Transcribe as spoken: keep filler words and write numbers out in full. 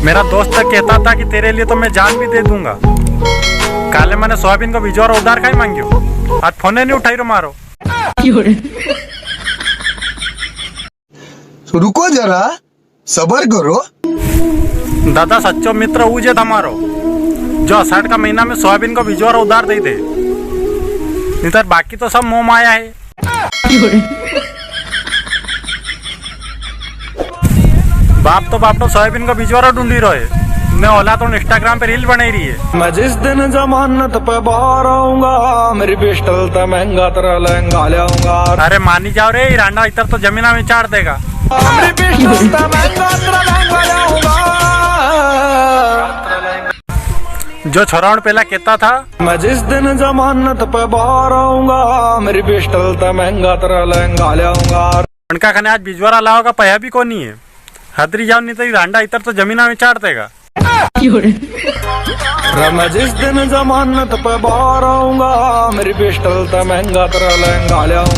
मेरा दोस्त कहता था कि तेरे लिए तो मैं जान भी दे दूंगा। काले मने सोयाबीन को बिजवारो उधार काई मांग्यो, आज फोन ही नी उठाई रो मारो। रुको जरा, सबर करो। दादा, सच्चो मित्र ऊ ज है तमारो, जो अषाढ़ का महीना में सोयाबीन को बिजवारो उधार दे दे, नितर बाकी तो सब मोह माया है। बाप तो बापड़ो सोयाबीन को बिजवारो ढूंढी रो है, ने ओला तो Instagram पे reel बनाई री है। मैं जिस दिन जमानत पे बाहर आऊंगा, मेरी पिस्टल ते महंगा तेरा लहंगा ले आऊंगा। अरे मानी जाओ रे, ई रांडा इतर तो जमीना में चाड़ देगा। मेरी पिस्टल ते महंगा तेरा लहंगा ले आऊंगा। जो छोरावण पहला कहता था, मैं जिस दिन जमानत पे बाहर आऊंगा, मेरी पिस्टल ते महंगा तेरा लहंगा ले आऊंगा। उनका कने आज बिजवारा लावा का पया भी कोनी है। हदरी जाओ, नितर ई रांडा इतर तो जमीना में चाड़ देगा। रे मैं जिस दिन जमानत पे बाहर आऊंगा, मेरी पिस्टल ते महंगा तेरा लहंगा ले आऊंगा।